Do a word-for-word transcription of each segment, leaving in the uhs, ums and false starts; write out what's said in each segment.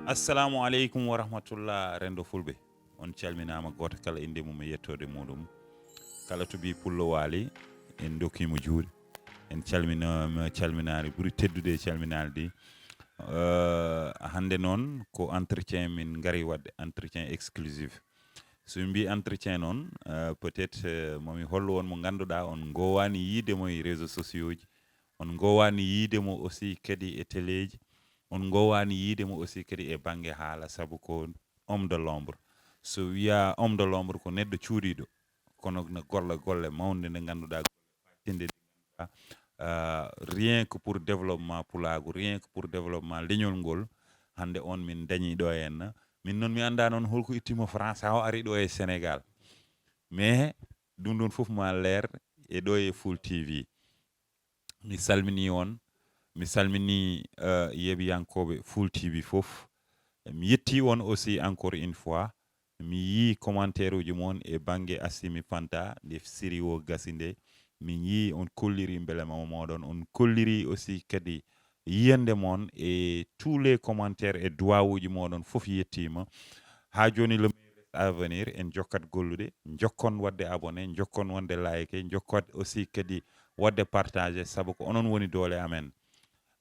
Assalamu aleykum wa rahmatullah, renndo fulɓe. On calminaama, gooto kala innde mum e yettoode muɗum. Kala to ɓii pullo waali, en ndokkii mo juuɗe. En calminaama calminaali ɓuri teddude e calminaali ɗi. Euh, hannde noon ko entretien min ngari waɗde, entretien exclusif. So min mbii entretien noon, euh, peut-être, euh, momi hollu on mo ngannduɗaa on ngoowaani yiide mo e réseaux sociaux ji, on ngoowaani yiide mo aussi kadi e teleeji, on ngoowaani yiide mo aussi kadi e bannge haala, sabu ko homme de l'ombre. So wiyaa homme de l'ombre ko neɗɗo cuuɗiiɗo, kono no golla golle mawnde nde ngannduɗaa, tinde, euh, rien que pour développement pulaagu, rien que pour développement leñol ngol, hannde on min dañii ɗo henna. Min noon mi anndaa noon holko ittiima France haa o ari ɗo e Sénégal. Mais ɗum ɗon fof ma leer e ɗo e Full T V. Mi salminii on, mi salminii, euh, yeeɓiyankooɓe Full T V fof. Mi yettii on aussi encore une fois. Mi yii commentaire uji mon e bannge Assimi Fanta, nde siri o gasi nde. Min yii on kolliri mbelema moɗon, on kolliri aussi kadi yiyannde mon e tous les commentaires e duwawuji moɗon fof yettiima. Haa jooni le meilleur reste à venir, en jokkat gollude, jokkon waɗde abonné, jokkon wonde like, jokkon aussi kadi waɗde partage, sabu ko onon woni doole amen.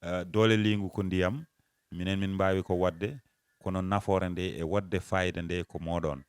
Euh, doole liingu ko ndiyam, minen min mbaawi ko waɗde, kono nafoore nde e waɗde fayida nde ko moɗon.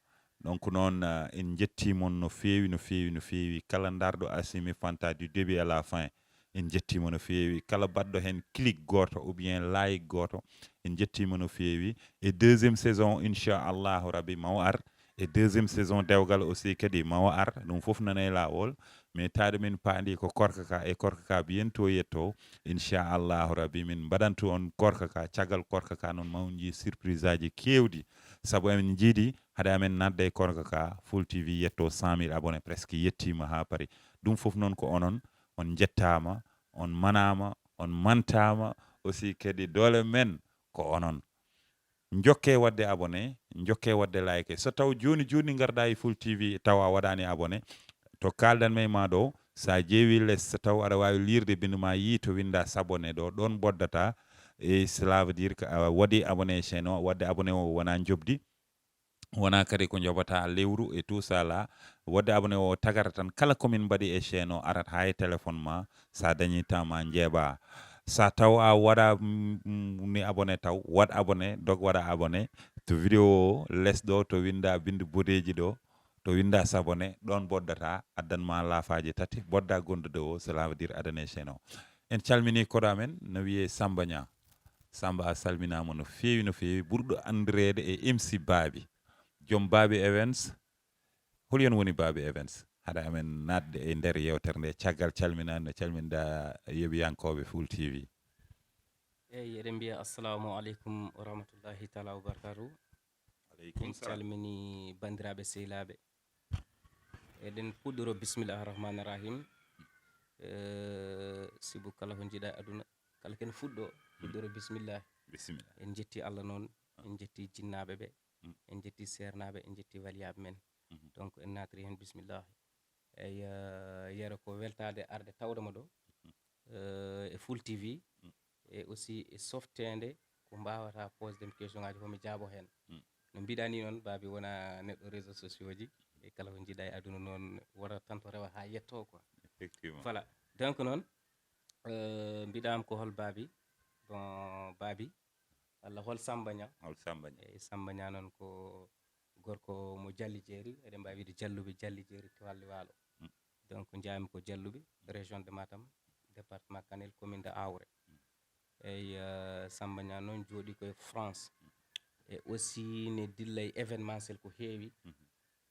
Donc noon, euh, en njettii mon no feewi, no feewi, no feewi. Kala ndarɗo Assimi Fanta du début à la fin, en njettiima no feewi. Kala baɗɗo heen clic gooto ou bien like gooto, en njettiima no feewi. E deuxième saison, inchallahu rabbi, mawo ar. E deuxième saison Dewgal aussi kadi mawo ar. Ɗum fof nana e laawol. Mais taade min paandi ko korka ka, e korka ka bientôt yetto. Inchallahu rabbi, min mbaɗantu on korka ka. Caggal korka ka noon, mawo jii surprise aji keewɗi. Sabu emin njiidi hade amen nadde e korka ka, Full T V yetto cent mille abonnés, presque yettiima haa paari. Ɗum fof noon ko onon, on njettaama, on manaama, on mantaama, aussi kadi doole men ko onon. Njokke waɗde abonné, njokke waɗde like. So taw jooni jooni ngarɗa e Full T V tawa a waɗaani abonné, to kaaldan men ma ɗo, sa ƴeewi les, so taw aɗa waawi liirde bindu ma, yii to winnda s'abonner ɗo, ɗon boddata. E cela veut dire que a waɗi abonné e chaîne o, waɗde abonné o wona njoɓdi. Wona kadi ko njoɓata lewru et tout ça là. Waɗde abonné o tagata tan, kala ko min mbaɗi e chaîne o arat haa e téléphone ma. Sa dañi temps ma njeeɓa. Sa taw a waɗa, mm, mm, ni abonné taw, waɗ abonné, dog waɗa abonné. To vidéo o les ɗo, to winnda bindu bodeeji ɗo, to winnda s'abonner, ɗon boddata, addan ma laafaaji tati, bodda gondude o, cela veut dire adane chaîne o. En calmini koɗo amen, no wiyee Samba Niang. Samba, a salminaama no feewi, no feewi, ɓurɗo anndireede e M C Baabi. Joom Baabi Events, holi on woni Baabi Events? Haɗa amen naatde e nder yeewtere nde, caggal calminaande, no calminda yeeɓiyankooɓe Full T V. Eyi, eɗen mbiya assalamu aleykum wa rahmatullahi taala wa barakatuh. Aleykum salam. En calmini banndiraaɓe sehilaaɓe. Eɗen puɗɗoro bismillahi rahmani rahim. Eh, sibu kala ko njiɗa e aduna, kala ken fuɗɗo, puɗɗoro bismillahi. Bismillah. En njetti Allah noon, en njetti jinnaaɓe ɓe, Mm. en njetti seernaaɓe, en njetti waliyaaɓe men. Mhm. Donc, en naatiri heen bismillahi. Eyi, eh, Yero, ko weltaade arde tawde mo ɗo, Mhm. eh, e Full T V, Mm. e aussi e softeende ko mbaawata posde mi question ngaaji fof mi jaabo heen. Mm. No mbiɗa ni noon, Baabi wona neɗɗo réseaux sociaux ji, e kala ko njiɗa e aduna noon, wota tan to rewa haa yetto quoi. Effectivement. Voilà. Donc noon, eh, mbiɗam ko hol Baabi? Bon, Baabi, walla hol Samba Niang? Hol Samba Niang? Eyi, Samba Niang noon ko gorko mo Jalli Jeeri, eɗen mbaawi wiide Jalluɓe Jalli Jeeri to Walli Waalo. Mm. Donc, njaami ko Jalluɓe, région de Matam, département Kanel, commune de Aouré. Mm. Eyi, eh, Samba Niang noon jooɗi ko e France. Mm. E aussi ne dilla e événementiel ko heewi. Mhm.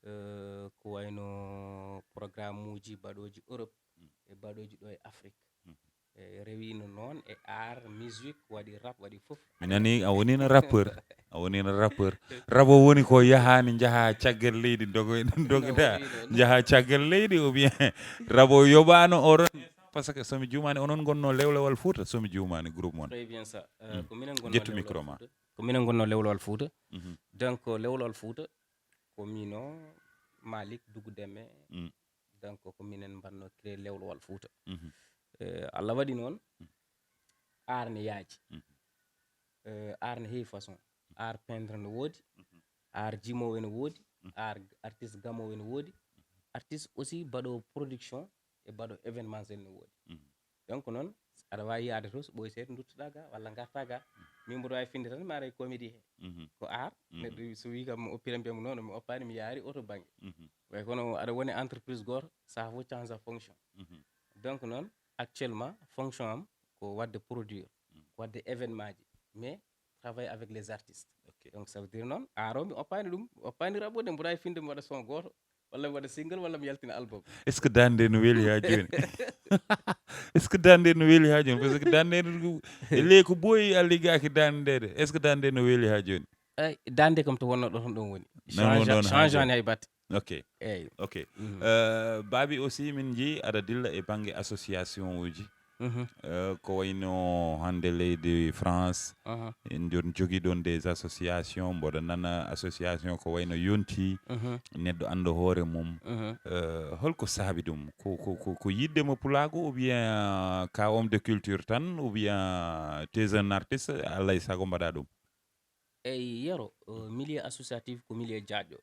Eh, ko wayno programme uji baɗooji Europe Mm. e baɗooji ɗo e Afrique. Mhm. E rewiino noon e art, musique, waɗi rap, waɗi fof. Mi nani a wonino rappeur. A wonino rappeur. Rap o woni ko yahaani njaha caggal leydi, dogo-, dogoda, njaha caggal leydi, ou bien rap o yoɓaano oɗon? Parce que so mi juumaani, onon ngonno Lewlewal Fouta, so mi juumaani, groupe mon. Très bien ça. Euh, Mm. Ko minen ngonno Ƴettu Lewlewal micro ma. Fouta. Ko minen ngonno Lewlewal Fouta. Mhm. Donc, Lewlewal Fouta, ko mino Malick Dougou Deme. Mm. Donc, ko minen mbanno créé Lewlewal Fouta. Mhm. Euh, Allah waɗi noon, Mm. Art ne yaaji. Mhm. Euh, art ne heewi façon. Art peintre no woodi, art jimoowo no woodi, art artiste gamoowo no woodi, artiste aussi baɗo production e baɗo événementiel no woodi. Donc noon, aɗa waawi yaade to, so ɓooyi seeɗa duttoɗaa ga walla ngartaa ga. Min mboɗo waawi finde tan mi ara e comédie he. Ko art, neɗɗo so wii kam mi oppiran, mbiyam noon mi oppaani, mi yaari oto bannge. Way kono aɗa woni entreprise gooto, saha fof change fonction. Donc noon, actuellement fonction am ko waɗde produire, ko waɗde événement ji, mais travaille avec les artistes. Donc ça veut dire noon, art o mi oppaani ɗum, mi oppaani raɓɓude, mboɗo waawi finde mi waɗa son gooto, walla mi waɗa single, walla mi yaltina album. Est-ce que dande no weli ha joni? Est-ce que dande no weli ha joni? Parce que dande no, e ley ko ɓooyi a liggaaki dande nde. Est-ce que dande no weli ha joni? Ay, dande kam to wonno ɗo tan ɗon woni. Change, change ani hay batte. Ok. Eyyi. Ok. Euh, Babi aussi min jii aɗa dilla e bangge association uji. Euh, ko wayno hannde leydi France, en jon jogi ɗon des associations, mboɗo nana association ko wayno Yonti, neɗɗo annda hoore mum. Euh, holko saabi ɗum? Ko, ko, ko, ko yiɗde mo pulaagu ou bien, euh, ka homme de culture tan ou bien t'es un artiste, alay sago mbaɗa ɗum? Eyyi, Yero, euh, milieu associatif ko milieu jaajɗo.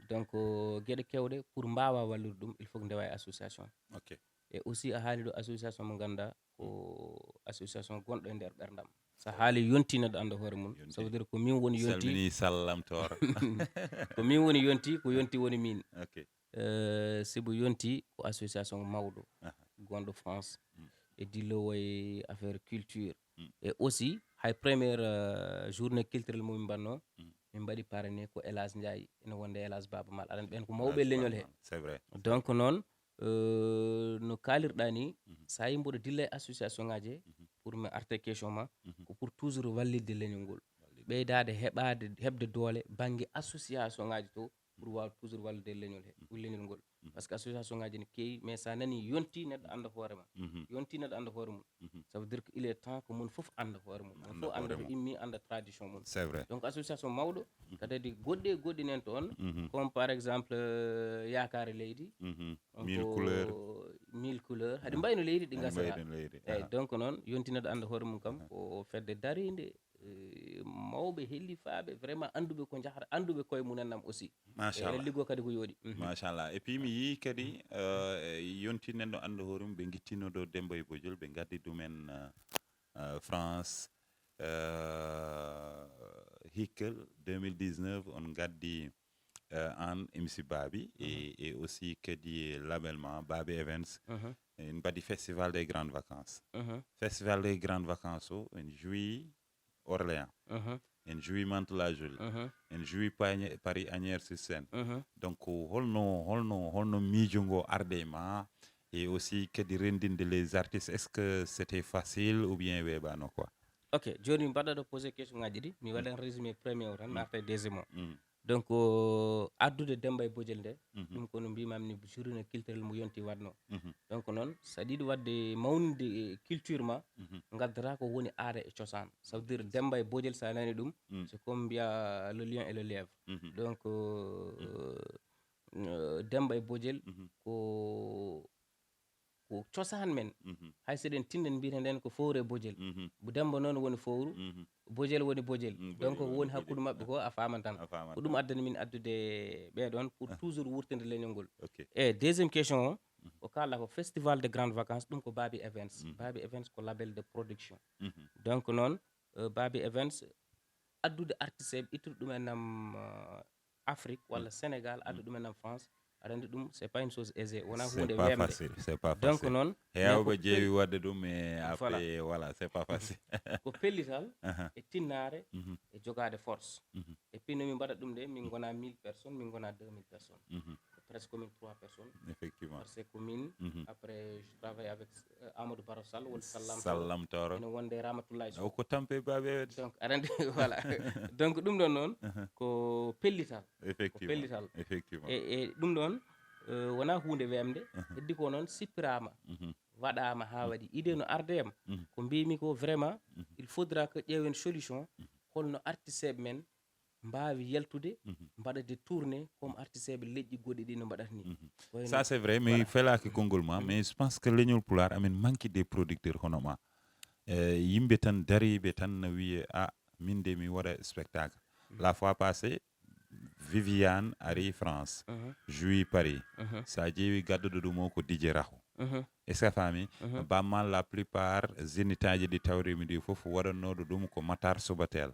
Donc euh, geɗe kewɗe pour mbaawa wallude ɗum, il faut que ndewa e association. Ok. E aussi a haali ɗo association mo ngannduɗaa ko association gonɗo e nder ɓerndam. So a haali Yonti neɗɗo annda hoore mum, ça veut dire ko min woni Yonti. Salmini Sallam Tooro. Ko min woni Yonti, ko Yonti woni min. Ok. Euh, sibu Yonti ko association mawɗo gonɗo France e dillowo e affaire culture. E aussi hay première euh, journée culturelle mo min mbanno, min mbaɗi parrainé ko Elage Ndiaye, ene wonde Elage Baba Mal. Aɗa anndi ɓen ko mawɓe leñol he. C'est vrai. Donc noon, euh, no kaalirɗa ni, sa yi mboɗo dilla e association ngaji he, pour mi arta e question ma, ko pour toujours wallitde leñol ngol. Ɓeydaade heɓaade, heɓde doole bannge association ngaji to, pour waaw toujours wallude leñol he, leñol ngol. Parce que association ngaji ne keewi, mais sa nani Yonti neɗɗo annda hoore ma. Yonti neɗɗo annda hoore mum. Ça veut dire que il est temps que mon fof annda hoore mum. Mon fof annda to immi, annda tradition mum. C'est vrai. Donc association mawɗo, kadi goɗɗi e goɗɗi nen toon, comme par exemple euh, Yaakaare Leydi. Mille couleurs. Mille couleurs. Haɗi mbayno leydi ɗi gasata. Eyyi, donc noon Yonti neɗɗo annda hoore mum kam ko fedde darinde, eh, mawɓe hellifaaɓe vraiment annduɓe ko njahata, annduɓe koye mumen nam aussi. Machallah. Ene liggoo kadi ko yooɗi. Machallah. Et puis mi yii kadi euh, Yonti neɗɗo annda hoore mum, ɓe ngittino ɗo Demba e Bojol, ɓe ngaddi ɗumen euh, euh, France euh, hikka deux mille dix-neuf on ngaddi euh, an M C Babi et, et aussi kadi e label ma Babi Events. En mbaɗi festival des grandes vacances. Festival des grandes vacances o en joui Orléans, en joui Mantes-la-Jolie, en joui Pagne- Paris Agnières-sur-Seine. Donc holno, holno, holno miijo ngo arde e ma, et aussi kadi rendinde les artistes, est-ce que c'était facile ou bien weeɓano quoi? Ok, joni mbaɗa ɗo posé question ngaji ɗi, mi waɗan résumé premier o tan, mi arta e deuxième o. Donc euh, addude Demba e Bojel nde, ɗum ko no mbimami ni, journée culturelle mo Yonti waɗno. Donc noon, sa yiɗi waɗde mawninde culture ma, ngaddata ko woni aada e cosaan. Ça veut dire Demba e Bojel, sa nani ɗum, c'est comme mbiya le lion et le lièvre. Donc euh, euh, Demba e Bojel ko, ko cosaan men. Hay so eɗen tinda en mbiyata nden ko fowru e Bojel. Demba noon woni fowru, Bojel woni Bojel. Donc ko woni hakkunde maɓɓe ko a faman tan. Ko ɗum addani min addude ɓee ɗoon pour toujours wurtinde leñol ngol. Ok. E deuxième question o, o kaalɗa ko festival de grandes vacances, ɗum ko Babi Events. Babi Events ko label de production. Donc noon euh, Babi Events addude artiste eɓe ittude ɗumen nam euh, Afrique walla Sénégal, addude ɗumen nam France, aɗa anndi ɗum c'est pas une chose aisée, wona huunde wemde. C'est pas facile, c'est pas facile. Donc noon, heewɓe ƴeewi waɗde ɗum, mais après voilà, c'est pas facile. Ko pellital e tinnaare e jogaade force. Et puis no min mbaɗa ɗum de, min ngona mille personnes, min ngona deux mille personnes. Ko presque min trois personnes. Effectivement. Parce que ko min, après je travaille avec euh, Amadou Baro Sall woni Sallam Tooro. Sallam Tooro. Ene wonde Ramatoulaye Sow. O ko tampe Babi Events. Donc aɗa anndi voilà. Donc ɗum ɗon noon ko pellital. Effectivement. Ko pellital. Effectivement. E, e ɗum ɗon euh, wona huunde wemde. Heddi ko noon sippiraama, waɗaama haa waɗi. Idée no arde am, ko mbiymi ko vraiment il faudra que ƴeewen solution holno artisteɓe men mbaawi yaltude, mbaɗa des tournées comme artisteɓe leƴƴi goɗɗi ɗi no mbaɗata ni. Ça c'est vrai, mi felaaki konngol ma, mais je pense que leñol Pulaar amin manque des producteurs hono ma. Eh, yimɓe tan dariiɓe tan no wiye, a min de mi waɗa spectacle. La fois passée, Viviane ari France, Jouy Paris. Sa ƴeewi gadduɗo ɗum o ko Didier Raho. Est-ce que a faami? Bamma la plupart zénitaaji ɗi tawrimi ɗi fof waɗannooɗo ɗum ko Matar Subatel.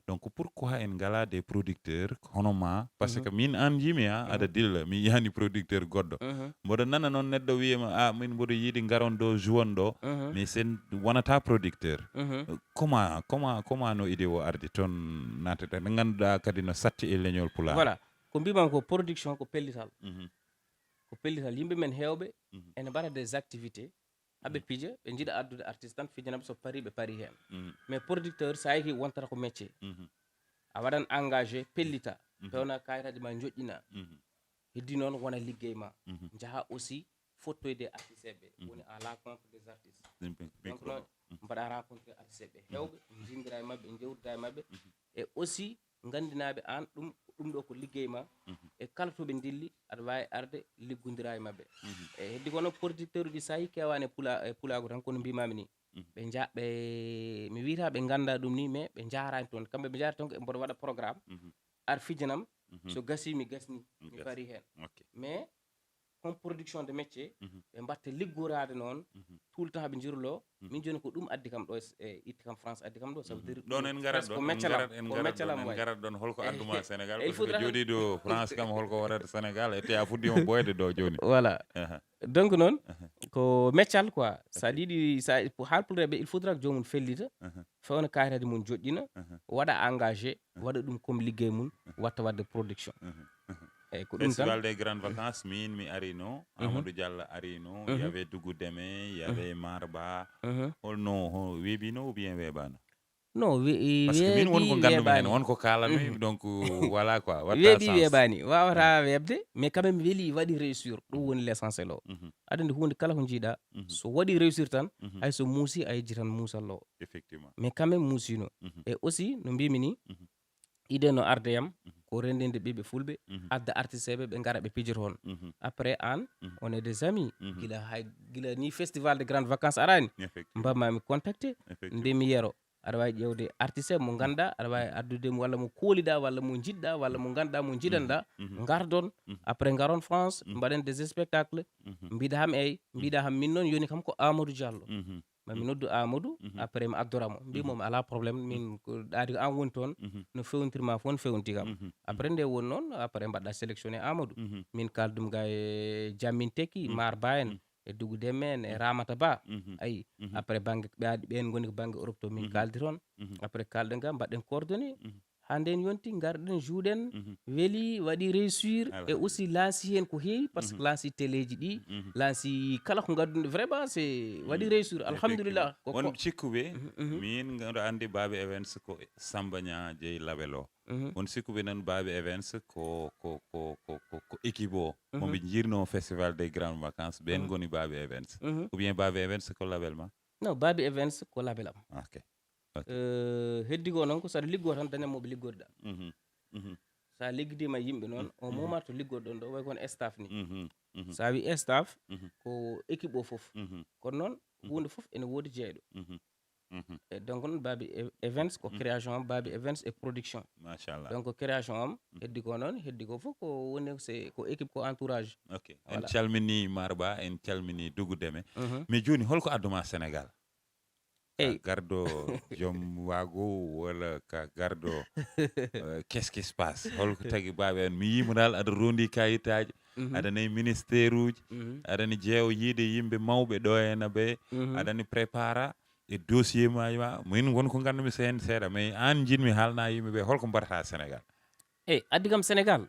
Donc pourquoi en ngala des producteurs hono ma? Parce que min an yimi ha aɗa dilla, mi yiyani producteur goɗɗo. Mboɗo nana noon neɗɗo wiyama, a, min mboɗo yiɗi ngaron ɗo, jouon ɗo, mais sen wonata producteur. Comment, comment, comment no idée o ardi toon natata, nde ngannduɗaa kadi no satti e leñol Pulaar? Voilà. Ko mbimam ko production ko pellital. Ko pellital. Yimɓe men heewɓe ene mbaɗa des activités, aɓe pija, ɓe njiɗa addude artiste tan, fijanaɓe so pari, ɓe pari heen. Mais producteur, sa yehi wontata ko métier. A waɗan engagé, pellita, pewna kayitaji ma, joƴƴina. Heddi noon wona liggey ma. Njaha aussi fottoyde e artiste ɓe, woni à la rencontre des artistes. Donc noon mbaɗa rencontre artiste ɓe heewɓe, njindira e maɓɓe, jewtida e maɓɓe. E aussi nganndinaaɓe aan ɗum, ɗum ɗo ko liggey ma. E kala to ɓe ndilli, aɗa waawi arde liggondira e maɓɓe. E heddi kono producteur uji, so a yii keewaani e pula-, e pulaagu tan, kono mbimami ni. Ɓe nja-, ɓe, mi wiyata ɓe ngannda ɗum ni, mais ɓe njaaraani toon. Kamɓe ɓe njaari toon ko mboɗo waɗa programme, ar fijanam, so gasi mi gasni, mi pari heen. Mais comme production de métier, ɓe mbatta liggoraade noon, tout le temps ɓe njirlo. Min jooni ko ɗum addi kam ɗo, e itti kam France, addi kam ɗo, ça veut dire ɗon en ngarat presque ɗon, ko en meccalam, ngarat, en ko ngarat meccalam ɗon, en wayi. Ngarat ɗon, holko adduma Sénégal? Parce que joɗiɗo France kam, holko waɗata Sénégal? Ete a fuɗɗima boyde ɗo jooni. Voilà. Donc noon, ko meccal quoi. Ça dit, ça, pour haalpulreɓe, il faudra que joomum fellita, fewna kayitaji mum, joƴƴina, waɗa engagé, waɗa ɗum comme liggey mum, watta waɗde production. Eyyi, ko ɗum tan. Festival des grandes vacances, min mi arino, Amadou Diallo arino, il y avait Dougou Deme, il y avait Marba. Holno, ho-, weeɓino ou bien weeɓano? Non, we-, parce que min won ko weeɓani, nganndu-mi heen, won ko kaalanmi, donc, voilà quoi, watta weeɓi sens. Weeɓani, wawata weeɓde, mais quand même weli, waɗi réussir, ɗum woni l'essentiel o. Aɗa andi huunde kala ko jiiɗa, so waɗi réussir tan, hay so muusi, a yejjitan muusal o. Effectivement. Mais quand même muusino. E aussi, no mbimi ni, idée no arde yam, ko renndinde ɓiɓɓe fulɓe, adda artiste ɓe, ɓe ngara ɓe pija toon. Après aan, on est des amis. Gila hay, gila ni festival de grandes vacances arani, effectivement, mbamami contacté, effectivement, nde mi yero. Aɗa waawi ƴeewde artiste mo ngannduɗaa, aɗa waawi addude mo walla mo kooliɗaa, walla mo njiɗɗaa, walla mo ngannduɗaa, mo njiɗanɗaa, ngardon, après ngaron France, mbaɗen des spectacles, mbiɗa ham, eyyi, mbiɗa ham, min noon yoni kam ko Amadou Diallo. Ma mi noddu Amadou, après mi addora mo. Mbi mo, mi alaa problème, min ko ɗaadi ko an woni toon, no fewntir ma fof, no fewnti kam. Après nde woni noon, après mbaɗɗa sélectionné Amadou. Min kaldum ga e Jammin Tekki, Marba en, e Dougou Deme en, e Ramata Ba. Ayi, après bannge, ɓe aadi, ɓeen ngoni ko bannge Europe to, min kaldi toon. Après kalɗen ga, mbaɗɗen coordonné. Haa ndeen yonti, ngarɗen, jouɗen, weli, waɗi réussir, et aussi lanci heen ko heewi, parce que lanci téléji ɗi, lanci kala ko ngadduɗen, vraiment, c'est, waɗi réussir, alhamdulillah. Ko won cikkuɓe, min mbiɗo anndi Baaba Events ko Samba Niang jeyi label o. Won sikkuɓe noon Baaba Events ko, ko, ko, ko, ko, ko équipe o, mo ɓe jiirno Festival des Grandes Vacances, ɓeen ngoni Baaba Events. Ou bien Baaba Events ko label ma? Non, Baaba Events ko label am. Ok. Ok. Euh, heddi ko noon ko so aɗa liggoo tan, daña mo ɓe liggoriɗa. So a liggidiima e yimɓe noon, au moment to liggoɗon ɗo, way kono staff ni. So a wi staff, ko équipe o fof. Kono noon, huunde fof ene woodi jeyɗo. E donc noon, Baaba E-, Events ko création am, Baaba Events e production. Machallah. Donc création am, heddi ko noon, heddi ko fof ko woni, c'est ko équipe, ko entourage. Ok. En calmini Marba, en calmini Dougou Deme. Mais jooni, holko adduma Sénégal? Ka garɗo joom waagu walla ka garɗo, euh, qu'est-ce qui se passe? Holko tagi Baaba en? Mi yiima dal aɗa rondi kayitaaji, aɗa nayi ministère uji, aɗa ni jeewo yiide yimɓe mawɓe ɗo e na ɓe, aɗa ni prépara e dossier ma, ma. Min won ko nganndu-mi heen seeɗa, mais aan njiɗmi haalna yimɓe ɓe, holko mbaɗata Sénégal? Eyyi, addi kam Sénégal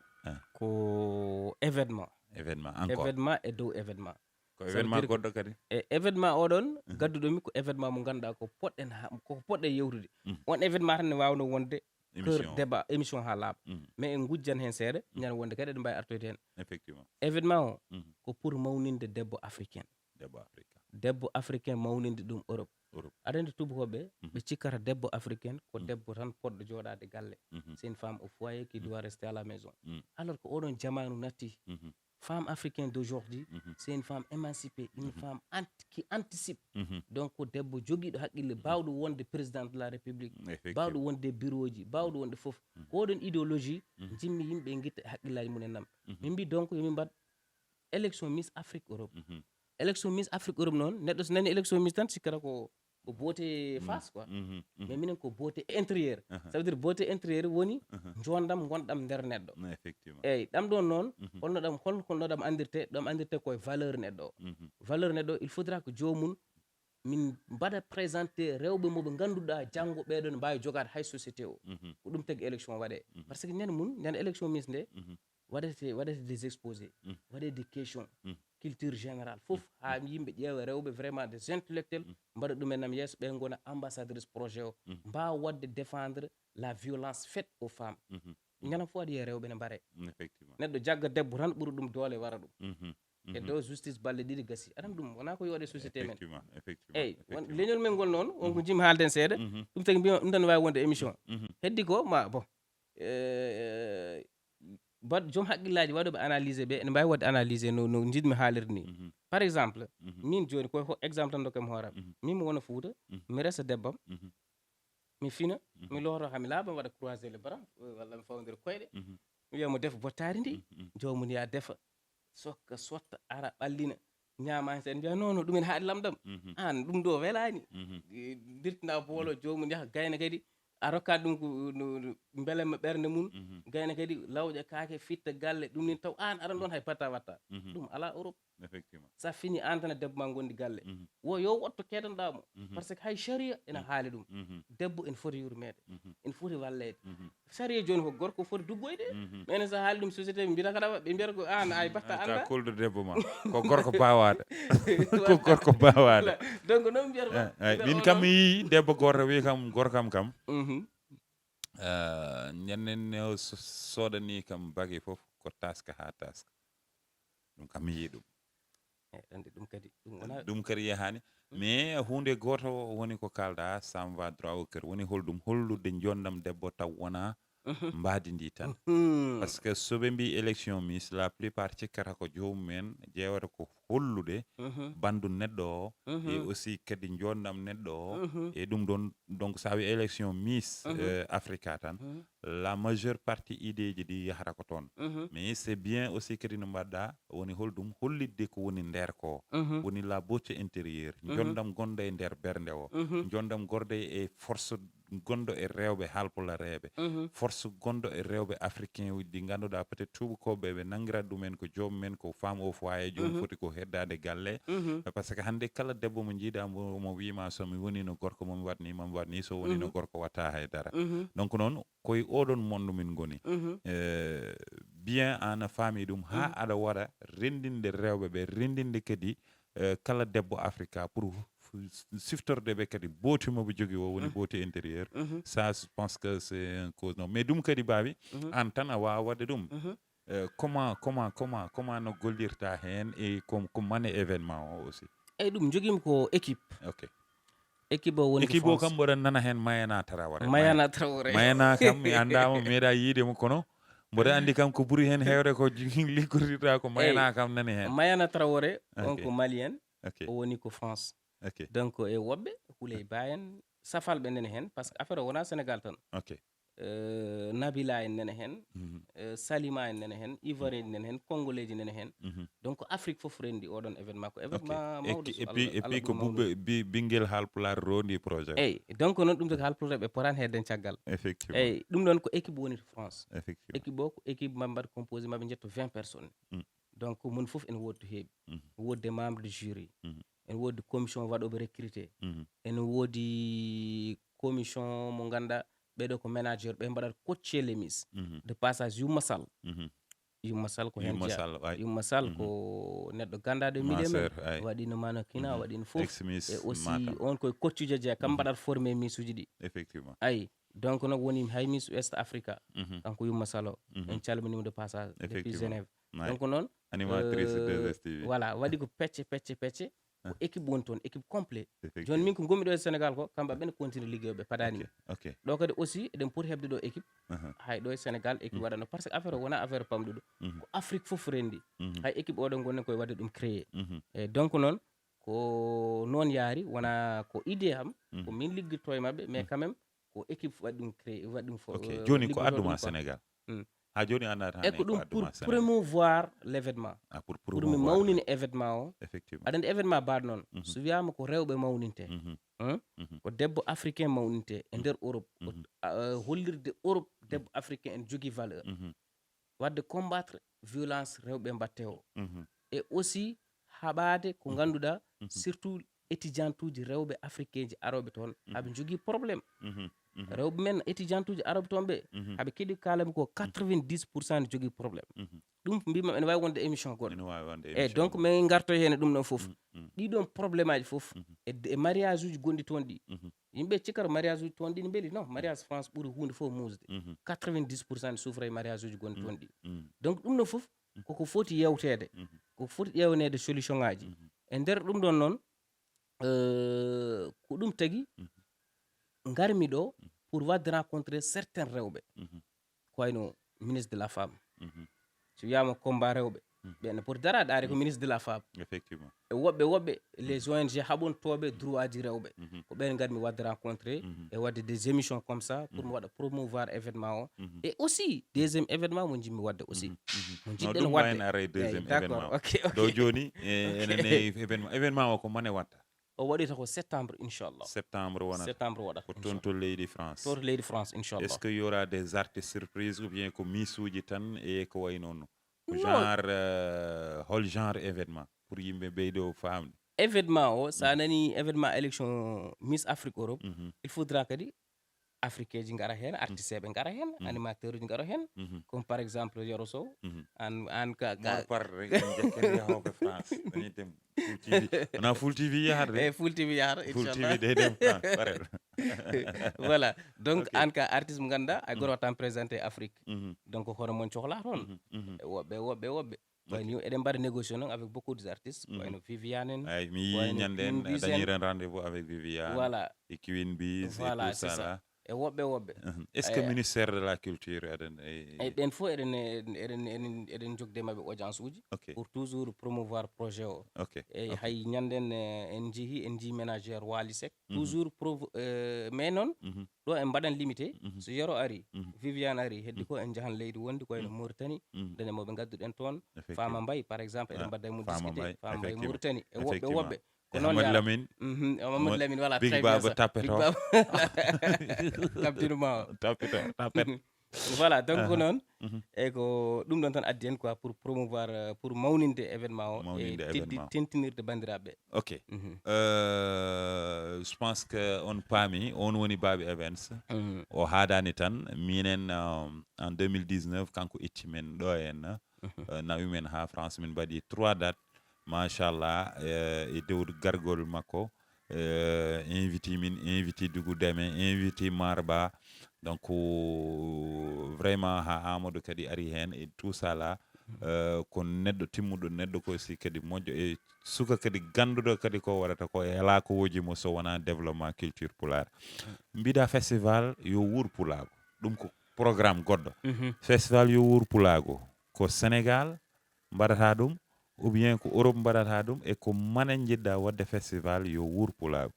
ko événement. Événement encore. Événement e dow événement. Ko événement goɗɗo kadi? E événement oɗon gadduɗo mi ko événement mo ngannduɗaa ko poɗɗen ha-, ko poɗɗen yewtude. On événement tan ne waawno wonde cœur débat, émission ha laaɓa. Mais en ngujjan heen seeɗa, ñande wonde kadi eɗen mbaawi artoyde heen. Effectivement. Événement o ko pour mawninde debbo africain. Debbo africain. debbo africain mawninde ɗum Europe. Europe. Aɗa anndi tuubakooɓe, Mhm. ɓe cikkata debbo africaine ko Mhm. debbo tan poɗɗo jooɗaade galle. Mhm. C'est une femme au foyer qui Mhm. doit rester à la maison. Mm. Alors que oɗon jamaanu natti, Mhm. femme africaine d'aujourd'hui, Mhm. c'est une femme émancipée, une Mhm. femme anti- qui anticipe. Mhm. Donc ko debbo jogiiɗo haqqille, baawɗo wonde président de la République, Effectivement. baawɗo wonde bureau ji, baawɗo wonde fof. Mhm. Ko oɗon idéologie Mhm. njimmi yimɓe ngitta haqqillaaji mum en nam. Mhm. Min mbi donc yo min mbaɗ élection Miss Afrique Europe. Mhm. Élection Miss Afrique Europe noon, neɗɗo so nani élection Miss tan sikkata ko ko beauté face quoi. Mhm. Mhm. Mais minen ko beauté intérieur. Aha. Ça veut dire beauté intérieur woni Aha. njoondam ngonɗam nder neɗɗo. Non, effectivement. Eyyi, ɗam ɗon noon, Mhm. holno ɗam holno ɗam andirte? Ɗam andirte koye valeur neɗɗo o. Mhm. Valeur neɗɗo, il faudra que joomum min mbaɗa présenté rewɓe mo ɓe ngannduɗaa janngo ɓeɗon mbawi jogaade hay société o. Mhm. Ko ɗum tagi élection waɗe. Mhm. Parce que ñande mum, ñande élection Miss nde, Mhm. waɗete waɗete des exposés, Mhm. waɗe des questions, Mhm. culture générale fof, ha yimɓe ƴeewa rewɓe vraiment des intellectuels, Mhm. mbaɗa ɗumen nam yeeso, ɓe gona ambassadrice projet o, Mhm. mbawa waɗde défendre la violence faite aux femmes. Mhm. Ñande fof waɗi e rewɓe ne mbare. Effectivement. Neɗɗo jagga debbo tan ɓuri ɗum doole wara ɗum. Mhm. E Mhm. Dow justice balle ɗiɗi gasi. Aɗa anndi ɗum wona ko yooɗe société men. Effectivement, effectivement. Eyyi, won Effectivement. leñol men ngol noon, won ko Mhm. jim haalden seeɗa. Mhm. Ɗum tagi mbima ɗum tan wawi wonde émission. Mhm. Heddi ko ma bon. Eh, bat joom haqqillaji waɗoɓe analysé ɓe ene mbawi wadde analysé no, no jiɗmi haalirde ni. Mhm. Par exemple, Mhm. min joni koye ho- exemple tan dokkami hooram. Mhm. Min mi wona Fuuta, Mhm. mi resa debbam, Mhm. mi fina, Mhm. mi looto ha mi laaɓa, mi waɗa croiser le bras, walla mi fawdira koyɗe. Mhm. Mi wiya mo def bottaari ndi, Mhm. joomum ya defa, sokka, sotta, ara, ɓallina, ñaama hen sen mbiya non non, ɗumen haaɗi lamɗam. Mhm. An ɗum ɗo welani. Mhm. Eh, dirtina boolo, joomum yaha gayna kadi, a rokkat ɗum ko no- no- beele mo ɓernde mum. Mhm. Gayna kadi lawƴa kaake, fitta galle, ɗum nin taw an aran ɗon hay batta watta. Mhm. Ɗum ala Europe. Effectivement. Sa fini an tan e debbo ma gondi galle. Mhm. Wo yo wotto kedanɗa mo. Mhm. Par ce que hay sharia ena Mhm. haali ɗum. Mhm. Debbo ene foti yurmeede, Mhm. ene foti walleede. Mhm. Sharia joni ko gorko foti duggoyde. Mhm. Mais ene sa haali ɗum société ɓe mbiyata kala ɓe mbiyata ko an ay batta Ka anda. Koldo debbo ma. Ko gorko bawaɗo. Ko gorko bawaɗo. Donc noon mbiyata Eh, eh, min kam mi yii debbo goto wi kam gorkam kam. Mhm. Eh, ñannen ne o so- soodani kam bagi fof ko taska ha taska. Ɗum kam mi yii ɗum. Eh, andi ɗum kadi ɗum wona Ɗum kadi yahani. Mais hunde goto woni ko kalda, ça me va droit au cœur. Woni holɗum hollude jondam debbo taw wona Mhm. mbaadi ndi tan. Mhm. Parce que so ɓe mbi élection Miss, la plupart cikkata ko joomum en ƴeewata ko hollude Mhm. bandu neɗɗo o, e Mhm. aussi kadi jondam neɗɗo o, Mhm. e ɗum ɗon. Donc sa wi élection Miss Mhm. euh, Africa tan, Mhm. la majeure partie idée ji ɗi yahata ko toon. Mhm. Mais c'est bien aussi kadi no mbaɗɗa woni holɗum hollitde ko woni nder ko. Mhm. Woni la beauté intérieure, Mhm. jondam gonɗo e nder bernde o, Mhm. jondam gorɗo e force gonɗo e rewɓe halpulareɓe, Mhm. force gonɗo e rewɓe africain uji ɗi ganduɗa peut-être tubakoɓe ɓe nangirat ɗumen ko joomum en, ko femme au foyer, joomum Mhm. foti ko heddade galle. Mhm. Parce que hande kala debbo mo jiiɗa mo, mo wima so mi wonino gorko mo mi waɗni, mo mi waɗni, so wonino Mhm. gorko watta haydara. Mhm. Donc noon koye oɗon monde min goni. Mhm. Eh, bien an a faami ɗum ha Mhm. aɗa waɗa rendinde rewɓe ɓe, rendinde kadi eh, kala debbo Africa pour f- siftorde ɓe kadi booti mo ɓe jogui o woni Mhm. booti intérieur. Mhm. Ça je pense que c'est un cause non, mais ɗum kadi baabi Mhm. an tan a wawa waɗde ɗum. Mhm. Eh, comment comment comment comment no gollirta hen e ko ko mane événement o aussi? Eyyi, ɗum joguimi ko équipe. Ok. Équipe o woni ko Équipe o France. Kam mboɗon nana hen Mayana Traoré. Mayana Traoré. Mayana kam mi andama, mi meeɗa yiide mo, kono mboɗo andi kam ko ɓuri hen hewde ko liggodirta ko Mayana Eyyi. Kam nani hen. Mayana Traoré, on Ok. ko malien, Ok. o woni ko France. Ok. Donc e woɓɓe Houley Ba en, Safal ɓe nene hen, parce que affaire o wona Sénégal tan. Ok. Euh, Nabila en nene hen, Mhm. euh, Salima en nene hen, Ivoirien en nene hen, Congolais ji nene hen. Mhm. Donc Afrique fof rendi oɗon événement, ko Ok. événement Et mawɗo puis- so et puis Allah- et puis Allah ko ɗum mawɗo. Bugge bi- Bingel Halpulaar rondi projet. Eyyi, donc noon ɗum taki Halpulaar ɓe potani hedden caggal. Effectivement. Eyyi, ɗum ɗon ko équipe woni to France. Effectivement. Équipe o ko équipe maɓe mbaɗa composé maɓe jetto vingt personnes. Mm. Donc mum fof ene wodi to heewi. Mhm. Wodde membre de jury. Mhm. Ene wodi commission waɗoɓe recruté. Mhm. Ene wodi commission mo ganduɗa ɓeɗo ko manager ɓe mbaɗata coaché les Miss. Mhm. De passage Yumma Sall. Mhm. Yumma Sall ko hen Yumma jeeya. Sall, ay. Yumma Sall Mhm. ko neɗɗo gandaɗo e Ma milieu men. sœur, ay. Waɗino mannequinat, Mhm. waɗino fof. Ex Miss E aussi Matam. On koye coach uji kam Mhm. mbaɗata formé Miss uji ɗi. Effectivement. Ayi, donc noon woni hay Miss Ouest Africa. Mhm. Kanko Yumma Sall o. Mhm. En calminimo de passage depuis Effectivement. Genève. Ay. Donc noon Animatrice euh, deux S T V. Voilà, waɗi ko pecce pecce pecce. ko équipe woni toon, équipe complet. Jooni min ko ngonmi ɗo e Sénégal ko, kamɓe ɓen continue liggeyooɓe padaani mi. Ɗo kadi aussi eɗen poti heɓde ɗo équipe. Hay ɗo e Sénégal équipe waɗano, par ce que affaire o wona affaire pamɗuɗo. Ko Afrique fof renndi. Hay équipe oɗo ngonɗen koye waɗde ɗum créé. E donc noon, ko noon yaari, wona ko idée am, ko min liggitto e maɓɓe, mais quand même ko équipe waɗi ɗum créé, waɗi ɗum fo- Ok, jooni ko adduma Sénégal. Ha jooni a naata e ko ɗum pour promouvoir l'événement. Ah, pour promouvoir. Pour mi mawnina événement o. Effectivement. Aɗa anndi événement baaɗo noon, so wiyaama ko rewɓe mawninte, ko debbo africain mawninte e nder Europe, ko hollirde Europe debbo africain en jogii valeur. Waɗde combattre violence rewɓe mbatte o. E aussi haɓaade ko ngannduɗaa, surtout étudiantuuji rewɓe africainji arooɓe toon, haɓe njogii problème. Rewɓe men étudiantuuji arooɓe toon ɓe, haɓe keɗi kaalami ko quatre-vingt-dix pour cent ne jogii problème. Ɗum mbima ene waawi wonde émission goɗɗo. Ene waawi wonde eyi émission donc goɗɗo. Min ngarto heen e ɗum ɗon fof. Ɗiɗon problème aji fof e, e mariage uji gonɗi toon ɗi. Yimɓe cikkata mariage uji toon ɗi ne mbeli, non, mariage France ɓuri huunde fof muusde. Quatre-vingt-dix pour cent ne souffre e mariage uji gonɗi toon ɗi. Donc ɗum ɗon fof koko foti yewteede, koko foti ƴeewneede solution ngaji. E nder ɗum ɗon noon, euh, ko ɗum tagi ngarmi ɗo pour waɗde rencontrer certains rewɓe, ko wayno ministre de la femme. So wiyama combat rewɓe, ɓe ne poti daraade, ari ko ministre de la femme. Effectivement. E woɓɓe woɓɓe les O N G haɓontooɓe droit ji rewɓe, ko ɓen ngarmi waɗde rencontrer e waɗde des émissions comme ça pour mi waɗa promouvoir événement o. Et aussi deuxième événement mo jimmi waɗde aussi, mo jiɗɗen waɗde. Eyi, deuxième événement. Ok, ok. Ɗo jooni, e, enen e événement, événement o ko mane watta? O waɗata ko septembre, inchallah. Septembre wonata. Septembre waɗata, ko toon to leydi France. To leydi France, inchallah. Est-ce que y aura des artistes surprises ou bien ko miisuuji tan e ko wayi noon? Ko genre, euh, hol genre événement pour yimɓe ɓeydo faamde? Événement o, sa nani événement élection Miss Afrique Europe, il faudra kadi africain ji ngara heen, artiste ɓe ngara heen, animateur uji ngara heen, comme par exemple Yero Sow, an, an ka, ka. Mor par rek, en jekkere yahooɓe France. Dañi dem Full T V. Wona Full T V yahata de. Eh, Full T V yahata, Full T V inchallah. Day dem France, pareil. Voilà. Donc, ok, an ka artiste mo ngannduɗaa, ay goto tan présenté Afrique. Donc, hono mon cohla toon. E woɓɓe, woɓɓe, woɓɓe. Wayno eɗen mbaɗa négociation noon avec beaucoup des artistes, ko wayno Viviane en, ay, mi yii ñande en dañiren rendez-vous avec Viviane, voilà, et Queen Bees, voilà, et tout ça là. E woɓɓe woɓɓe. Est-ce que ministère de la culture aɗen e ɓen fof eɗen eɗen eɗen eɗen jogde maɓɓe audience uji, ok, pour toujours promouvoir projet o. Ok. Eyi, ok, hay ñanden, eh, en jehi, en jii ménagère Wali Seck, toujours provo- eh, mais noon ɗo en mbaɗan limité. So Yero ari, Viviane ari, heddi ko en njahan leydi wondi ko wayno Mauritanie, dane moɓe ngadduɗen toon. Effectivement. Fama Mbaye par exemple eɗen mbaɗa e mum discuter. Fama Mbaye, Mauritanie e woɓɓe woɓɓe. Ko noon Mamadou Lamine. Mamadou Lamine, voilà, très bien ça. Big Baba. Kabdinuma o. Tapito, tapet. Voilà, donc ko noon. E ko ɗum ɗon tan addi en quoi pour promouvoir, euh, pour mawninde événement o e tentinirde banndiraaɓe. Ok. Euh, je pense que on paami, on woni Babi Events. O haadani tan, minen, euh, en deux mille dix-neuf, kanko itti men ɗo en, euh, nawi men ha France, min mbaɗi trois dates. Machallah, eh, e dewdu gargol makko, eh, invité min, invité Dugu Deme, invité Marba. Donc, vraiment, ha Amadou kadi ari hen et tout ça là, eh, ko neɗɗo timmuɗo, neɗɗo ko aussi kadi moƴƴo e suka kadi ganduɗo kadi ko waɗata ko e ala ko woji mo so wona développement culture pulaar. Mbiɗa festival yo wuur pulaagu. Ɗum ko programme goɗɗo. Festival yo wuur pulaagu. Ko Sénégal mbaɗata ɗum, ou bien ko Europe mbaɗata ɗum, e ko mane njiɗɗa waɗde festival yo wuur pulaagu?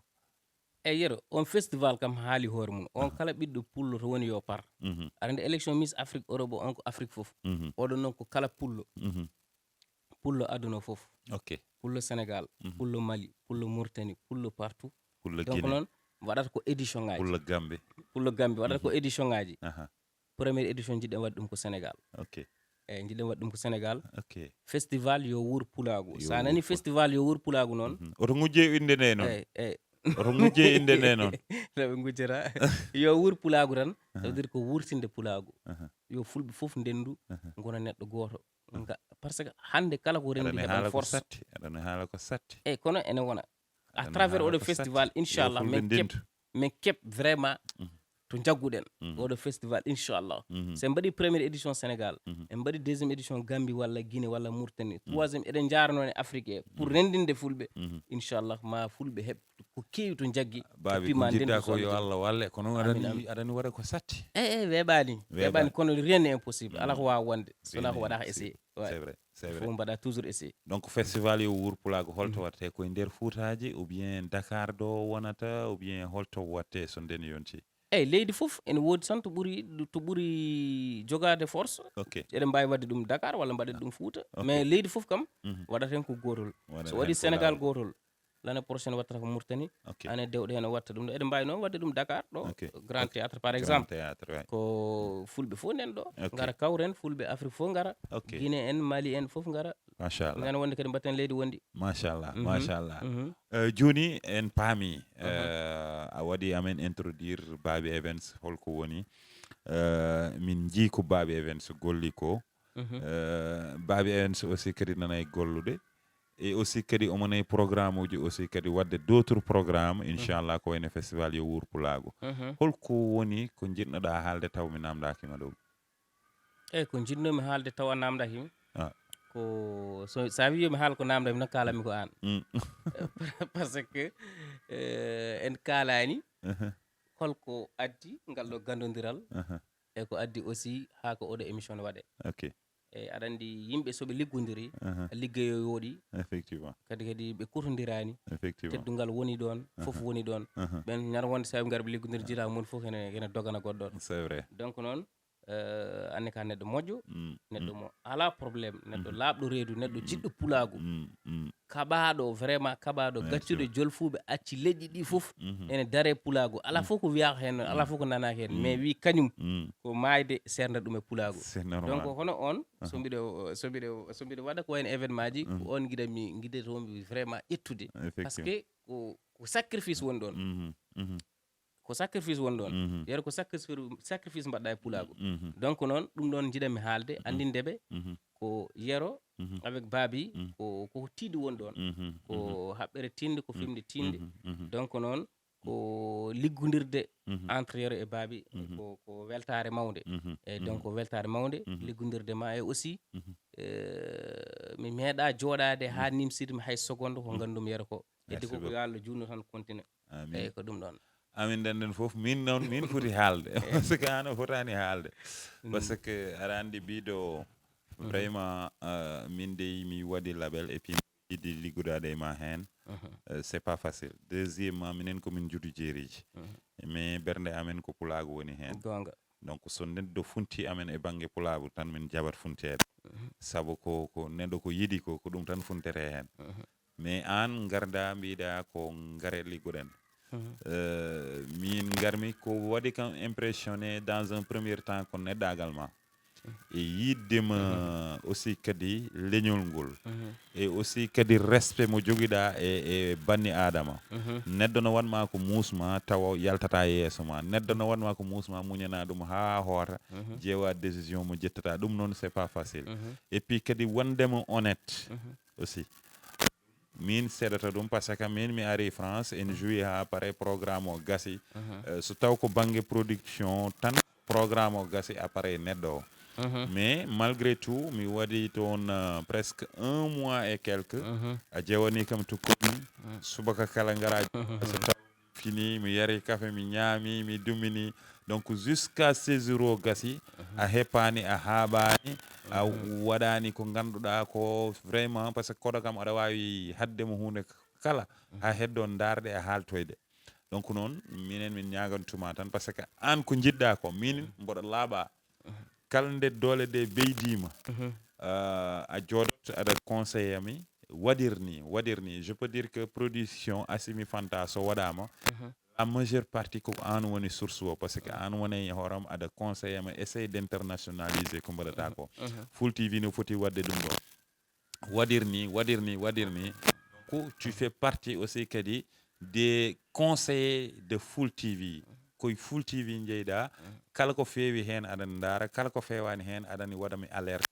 Eyi, Yero, on festival kam haali hoore mum. On kala ɓiɗɗo pullo to woni yo par. Aɗa anndi élection Miss Afrique Europe o, on ko Afrique fof. Oɗon noon ko kala pullo. Pullo aduna o fof. Ok. Pullo Sénégal, pullo Mali, pullo Mauritanie, pullo partout. Pullo Guinée. Donc noon, waɗata ko édition ngaji. Pullo Gambie. Pullo Gambie, waɗata ko édition ngaji. Aha. Première édition, jiɗɗen waɗde ɗum ko Sénégal. Ok. Eyi, jiɗɗen waɗde ɗum ko Sénégal. Ok. Festival yo wuur pulaagu. Sa nani festival yo wuur pulaagu noon. Oto ngujje innde nde noon. Eyi, eyi. Oto ngujje innde nde noon. No ɓe ngujjata. Yo wuur pulaagu tan. Ça veut dire ko wuurtinde pulaagu. Yo fulɓe fof ndendu, ngona neɗɗo gooto. Nga-, par ce que hannde kala ko renndi heɓan force. Aɗa ne haala ko satti. Eyi, kono ene wona. À travers oɗo festival, inchallah, min keɓ, min keɓ vraiment to njagguɗen oɗo festival, inchallah. So en mbaɗi première édition Sénégal, en mbaɗi deuxième édition Gambie walla Guinée walla Mauritanie, troisième eɗen njaarano e Afrique he pour renndinde fulɓe. Inchallah ma fulɓe heɓ ko keewi to njaggi. Baabi ko njiɗɗa ko yo Allah walle, kono aɗani waɗa ko satti. E e weeɓaani. Weeɓaani, kono rien n'est impossible. Alaa ko waawa wonde so wonaa ko waɗaaka essayé. C'est vrai, c'est vrai. Fof mbaɗa toujours essayé. Donc festival yo wuur pulaagu holto waɗte, koye nder fuutaaji ou bien Dakar ɗo wonata ou bien holto waɗte so nden yonti? Eyi, leydi fof ene woodi tan to ɓuri to ɓuri jogaade force. Ok. Eɗen mbaawi waɗde ɗum Dakar walla mbaɗen ɗum Fuuta. Ok. Mais leydi fof kam waɗata heen ko gootol. So waɗi Sénégal gootol, l'année prochaine wattata ko Mauritanie. Ok. Année dewɗo heen o watta ɗum ɗo. Eɗen mbaawi noon waɗde ɗum Dakar ɗo, ok, Grand Théâtre par exemple. Théâtre, ouais. Ko fulɓe fof nen ɗo. Ok. Ngara kawren, fulɓe Afrique fof ngara. Ok. Guinée en, Mali en fof ngara. Machallah. Ngana wonde kadi mbatten leydi wondi. Machallah, machallah. Eh, jooni en paami, eh, a waɗi amen introduire Baabi Events holko woni. Eh, min njii ko Baabi Events golli ko. Eh, Baabi Events aussi kadi nanay gollude. Et aussi kadi omo nayi programme uji aussi kadi waɗde d'autres programmes, inchallah, ko wayno festival yo wuur pulaagu. Holko woni ko njiɗnoɗaa haalde taw mi namdaaki ma ɗum? Eyi, ko njiɗnoomi haalde tawa namdaki mi. Ah. Ko so, so a wii yo mi haal ko namdaki mi, noon kaalanmi ko aan. Mm. Parce que, eh, en kaalaani holko addi ngal ɗo ganndondiral, e ko addi aussi haa ko oɗo émission ne waɗe. Ok. Eyi, aɗa anndi yimɓe so ɓe liggondiri, liggeyo yooɗi. Effectivement. Kadi, kadi ɓe kotondiraani. Effectivement. Teddungal woni ɗoon, fof woni ɗoon. Ɓen ñande wonde so ɓe ngari ɓe liggondiri, jiilaaka mum fof ene, ene dogana goɗɗo. C'est vrai. Donc noon, eh, anne ka neɗɗo moƴƴo, neɗɗo mo alaa problème, neɗɗo laaɓɗo reedu, neɗɗo jiɗɗo pulaagu, kaɓaaɗo, vraiment kaɓaaɗo, gaccuɗo jolfuuɓe, acci leƴƴi ɗi fof, ene dare pulaagu. Alaa fof ko wiyaaka heen, alaa fof ko nanaaka heen, mais wi kañum ko maayde seernda ɗum e pulaagu. C'est normal. Donc hono on, so mbiɗo, so mbiɗo, so mbiɗo waɗa ko wayno événement ji, ko on ngiɗami, ngiɗotomi vraiment ƴettude. Effectivement. Parce que ko, ko sacrifice woni ɗoon. Ko sacrifice woni ɗoon. Yeru ko sacrifice, sacrifice mbaɗɗa e pulaagu. Donc noon, ɗum ɗoon njiɗanmi haalde, anndinde ɓe ko Yero avec Baabi, ko, ko tiiɗi woni ɗoon. Ko haɓɓere tiiɗnde, ko fimde tiiɗnde. Donc noon, ko liggondirde entre Yero e Baabi, ko, ko weltaare mawnde. Eyi, donc ko weltaare mawnde, liggondirde ma e aussi, eh, mi meeɗaa jooɗaade haa nimsitmi hay seconde ko nganndum Yero ko. Heddi ko, ko yo Allah juutnu tan continue. Amin. Eyi, ko ɗum ɗoon. Amin, ndennden fof, min noon, min foti haalde. Parce que aan a fotaani haalde. Parce que aɗa anndi biiɗo, vraiment, euh, min dey mi waɗi label et puis mi yiɗi liggodaade e ma heen. Euh, c'est pas facile. Deuxièmement, minen ko min njuutu jeereeji. Mais ɓernde amen ko pulaagu woni heen. Goonga. Donc so neɗɗo funti amen e bannge pulaagu tan min jaɓat funteede. Sabu ko, ko neɗɗo ko yiɗi ko, ko ɗum tan funtete heen. Mais aan ngarda mbiɗa ko ngare liggoɗen. Euh, min ngarmi ko waɗi kam impressionné dans un premier temps ko neɗɗaagal ma. E yiɗde ma aussi kadi leñol ngol. E aussi kadi respect mo jogiɗa e, e banni Adama. Neɗɗo no waɗma ko muusma tawa yaltata yeeso ma. Neɗɗo no waɗma ko muusma muñana ɗum haa hoota, jeewa décision mo jettata. Ɗum noon c'est pas facile. Et puis kadi wondema honnête aussi. Min seeɗata ɗum parce que min mi ari France, en joui ha pare, programme o gasi. Euh, so taw ko banggue production tan, programme o gasi, appareil neɗɗo o. Mais malgré tout mi waɗi toon, euh, presque un mois et quelque. A jewani kam to komi, subaka kala ngara. So taw fini, mi yari café, mi ñaami, mi dummini. Donc jusqu'à séjour o gasi, a heppani, a haaɓani, a waɗani ko ganduɗa ko vraiment, parce que koɗo kam aɗa wawi haddemo hunde kala, ha heddo darde e haltoyde. Donc noon minen min ñagantuma tan, parce que an ko jiɗɗa ko, min mboɗo laaɓa. Kala nde doole ɗe beydima, euh, a jooɗoto aɗa conseille ami, waɗir ni, waɗir ni. Je peux dire que production Assimi Fanta so waɗama, la majeure partie ko an woni source o, parce que an woni e hooram aɗa conseille ami, essaye d'internationaliser ko mbaɗata ko. Full T V no foti waɗde ɗum ɗo. Waɗir ni, waɗir ni, waɗir ni. Donc tu fais partie aussi kadi des conseillers de Full T V. Koye Full T V jeyɗa, kala ko feewi hen aɗa ndaara, kala ko feewani hen aɗani waɗami alerte.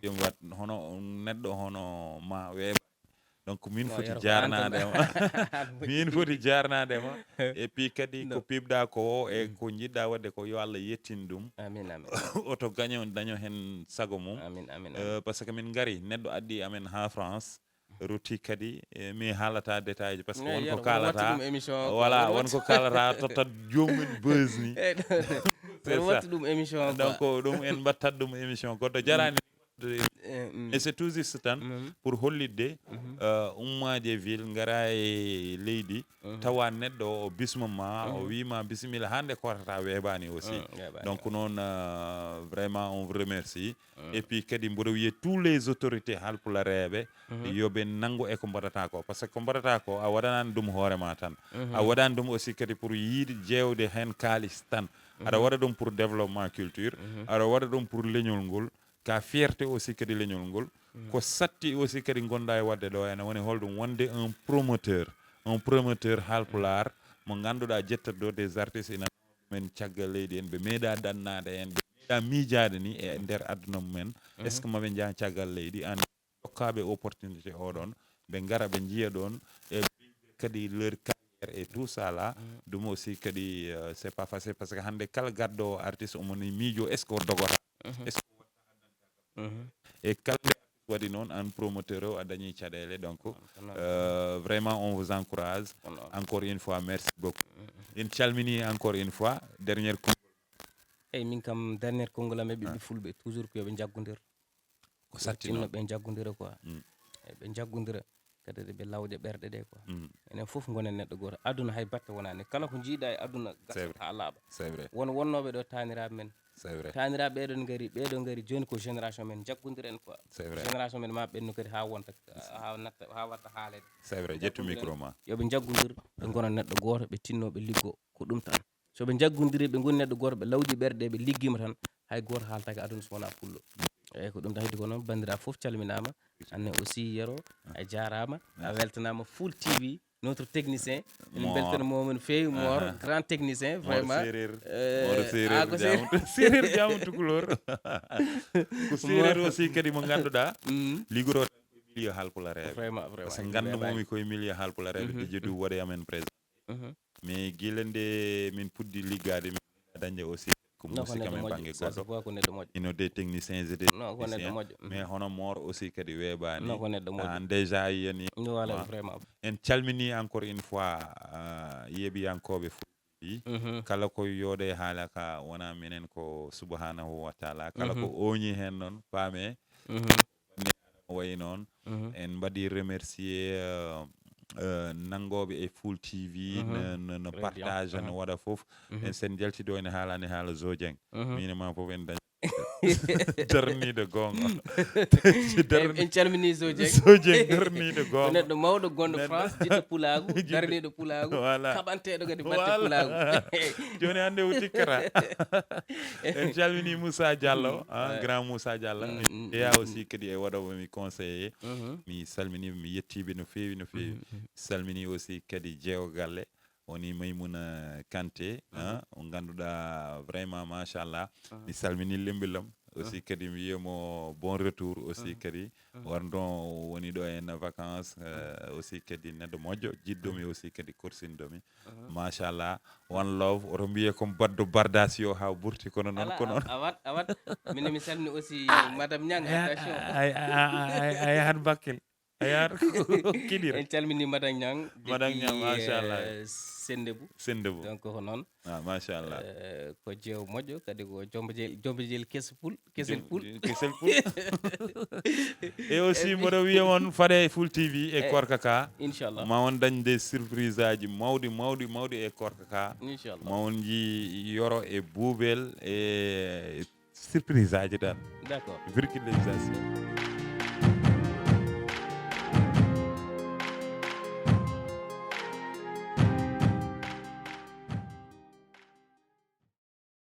Ɗum wat hono neɗɗo hono ma weeɓa. Donc min foti jarnaade ma. Min foti jarnaade ma. Et puis kadi ko piɓɗa ko o e ko jiɗɗa wadde ko, yo Allah yettin ɗum. Amin, amin. Oto gaño daño hen sago mum. Amin, amin, amin. Euh, parce que min ngari, neɗɗo addi amen ha France, rutti kadi, eh, mi haalata détail ji, parce que won ko kaalata, voilà, won ko kaalata tottat joomum en buzz ni. C'est ça. Wattu ɗum émission quoi. Donc ɗum en mbattat ɗum émission goɗɗo. Jarani. Et c'est tout juste tan pour hollitde, euh, ummaade ville, ngara e leydi, tawa neɗɗo o bisma ma, o wiima bisimilla, hande kortata weeɓani aussi. Donc noon, euh, vraiment on vous remercie. Et puis kadi mboɗo wiye tous les autorités halpulareeɓe, yo ɓe nanngu e ko mbaɗata ko, parce que ko mbaɗata ko a waɗanani ɗum hoore ma tan. A waɗani ɗum aussi kadi pour yiide jeewde heen kaalis tan. Aɗa waɗa ɗum pour développement culture, aɗa waɗa ɗum pour leñol ngol, ka fierté aussi kadi leñol ngol. Ko satti aussi kadi ngonɗa e waɗde ɗo, ene woni holɗum? Wonde un promoteur, un promoteur halpulaar mo ngannduɗaa, jettat ɗo des artistes ina men caggal leydi en, ɓe meeɗa dannaade en, ɓe meeɗa miijaade ni e nder aduna mumen. Est-ce que maɓe njaha caggal leydi? An jokkaaɓe opportunité oɗon, ɓe ngara ɓe njiya ɗon, e kadi leur carrière et tout ça là. Ɗum aussi kadi, euh, c'est pas facile, parce que hannde kala garɗo artiste omo ni miijo, est-ce que o dogota? Est-ce que o watta addantagal? E kala nde artiste waɗi noon, an promoteur o a dañi caɗeele. Donc, euh, vraiment on vous encourage. Encore une fois, merci beaucoup. En calmini encore une fois, dernier konngol. Eyyi, min kam dernier konngol am e ɓiɓɓe fulɓe, toujours ko yo ɓe njaggondir. Ko sattinoo. Tinno ɓe njaggonndira quoi. Eyi, ɓe njaggonndira kadi ɓe lawƴa ɓerɗe ɗe quoi. Enen fof ngonen neɗɗo gooto. Aduna hay batte wonani. Kala ko njiiɗa e aduna gasata haa laaɓa. C'est vrai. Won wonnooɓe ɗo taaniraaɓe men. C'est vrai. Taaniraaɓe ɓeɗon ngari, ɓeɗo ngari jooni ko génération men, njaggondiren quoi. C'est vrai. Génération men ma ɓennu kadi haa wonta, haa natta, haa watta haalede. C'est vrai. Ƴettu micro ma. Yo ɓe njaggondir, ɓe ngona neɗɗo gooto, ɓe tinno, ɓe liggo. Ko ɗum tan. So ɓe njaggondiri, ɓe ngoni neɗɗo gooto, ɓe lawƴi ɓerɗe, ɓe liggiima tan, hay gooto haaltaaki aduna so wonaa pullo. Eyyi, ko ɗum tan heddi ko noon, banndiraaɓe fof calminaama. Anne aussi, Yero, a jaaraama, a weltanaama. Full T V, notre technicien. Min mbeltanaama mo no feewi, Mor, grand technicien, vraiment. Mor Seereer, Mor Seereer, ah, ko Seereer. Jaamu, Seereer jaamu tukulóor. Ko Seereer aussi kadi mo ngannduɗaa, liggotoo tan ko e milieu haalpulareeɓe. Vraiment, vraiment. Parce que nganndu mum ko e milieu haalpulareeɓe, D J Doudou waɗi amen présent. Mais gila nde min puɗɗi liggaade, min meeɗa dañde aussi ko musique amen bannge goɗɗo. Ino des techniciens et des techniciens. Mais hono Mor aussi kadi weeɓaani. An déjà yani. Voilà, vraiment. En calmini encore une fois, euh, yeeɓiyankooɓe fof. Kala ko yooɗe haala ka wona minen ko subhanahu wa taala. Kala ko ooñi heen noon, paame. Wayi noon, en mbaɗi remercier, euh, euh, nanngooɓe e Full T V, no, no, no partage, no waɗa fof. En sen njalti ɗo ene haalani haala Zo Dieng. Min e ma fof en dañ-, darniiɗo goonga. En calmini Zo Dieng. Zo Dieng darniiɗo goonga. Ko neɗɗo mawɗo gonɗo France, jiɗɗo pulaagu, darniiɗo pulaagu, voilà, kaɓanteeɗo kadi batte pulaagu. Jooni hannde o tikkata. En calmini Moussa Diallo, ah, grand Moussa Diallo. Jeya aussi kadi e waɗooɓe mi conseiller. Mi salmini, mi yettiiɓe no feewi, no feewi. Mi salmini aussi kadi jeewo galle, woni Maymouna Kanté, ah, o ngannduɗaa vraiment, machallah. Mi salmini Lembelam aussi kadi, mi wiya mo bon retour aussi kadi. Warno woni ɗo en vacances, euh, aussi kadi neɗɗo moƴƴo, jiɗɗo mi aussi kadi, korsinɗo mi. Machallah, one love, oto mbiye comme baddo bardasio ha burti, kono noon, ala, kono a, a wat, a wat. Min mi salmini aussi Madame Niang, attention. Ay, ay, ay, ay, ay, han bakkel. Ayar, kiɗira. En calmini Madame Niang, Madame Niang, depuis, machallah, euh, Sendebou. Sendebou. Donc, ko noon. Ah, machallah. Euh, ko jeewo moƴƴo, kadi ko jombojel, jombojel keso pul, kesel pul. Jom-, kesel pul. Et aussi, mboɗo wiya on, faɗe e Full T V e, eh, Korka Ka. Inchallah. Ma on dañ des surprises aji mawɗi, mawɗi, mawɗi e Korka Ka. Inchallah. Ma on ji Yoro e Boubel e surprise aji tan. D'accord. Virtualisation.